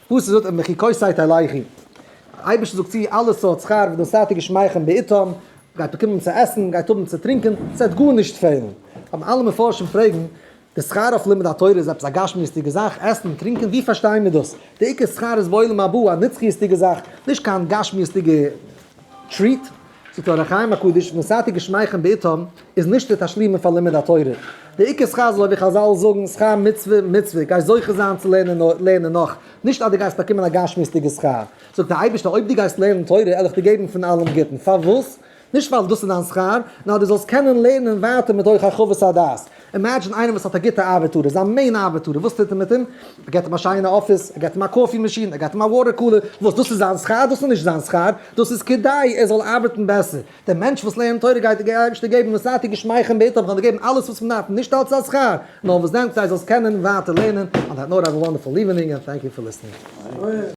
פסוק זאגט אם בחוקותי תלכו, אייבערשטער זאגט צו אלע סארט שכר ונתתי גשמיכם בעתם, גייט באקומען צו עסן, גייט האבן צו טרינקען, ס'וועט גארנישט פעלן. אבער אלע מפרשים פרעגן, די שכר אויף לימוד התורה איז עפעס א גשמיות'דיגע זאך, עסן און טרינקען, ווי פארשטייען מיר דאס? די עיקר שכר איז בעולם הבא, א נצחיות'דיגע זאך, נישט קיין גשמיות'דיגע treat. זאגט אור החיים הקדוש, ונתתי גשמיכם בעתם איז נישט די תשלומין פאר לימוד התורה. די עיקר שכר זאל ווי חזל זאגן, שכר מצוה מצוה, גייסט זוכה זיין צו לערנען נאך, נישט אז דו גייסט באקומען א גשמיות'דיגע שכר. זאגט דער אייבערשטער אויב דו גייסט לערנען תורה על איך דיר געבן פון אלעם גוטן, פארוואס? נישט ווייל דאס איז דיין שכר, נאר דו זאלסט קענען לערנען ווייטער מתוך הרחבת הדעת. imagine איינער וואס האט א גוטע ארבעטארער, זיין main ארבעטארער, וואס טוט ער מיט אים? ער געבט אים א שיינע אפיס, ער געבט אים א coffee machine, ער געבט אים א water cooler, וואס דאס איז זיין שכר? דאס איז נישט זיין שכר, דאס איז כדי ער זאל ארבעטן בעסער. דער מענטש וואס לערנט תורה גייט דער אייבערשטער געבן ונתתי גשמיכם בעתם, איך וועל דיר געבן אלעס וואס מען דארף, נישט אלס א שכר, נאר וואס דען כדי זאלסט קענען ווייטער לערנען. On that note, have a wonderful evening and thank you for listening.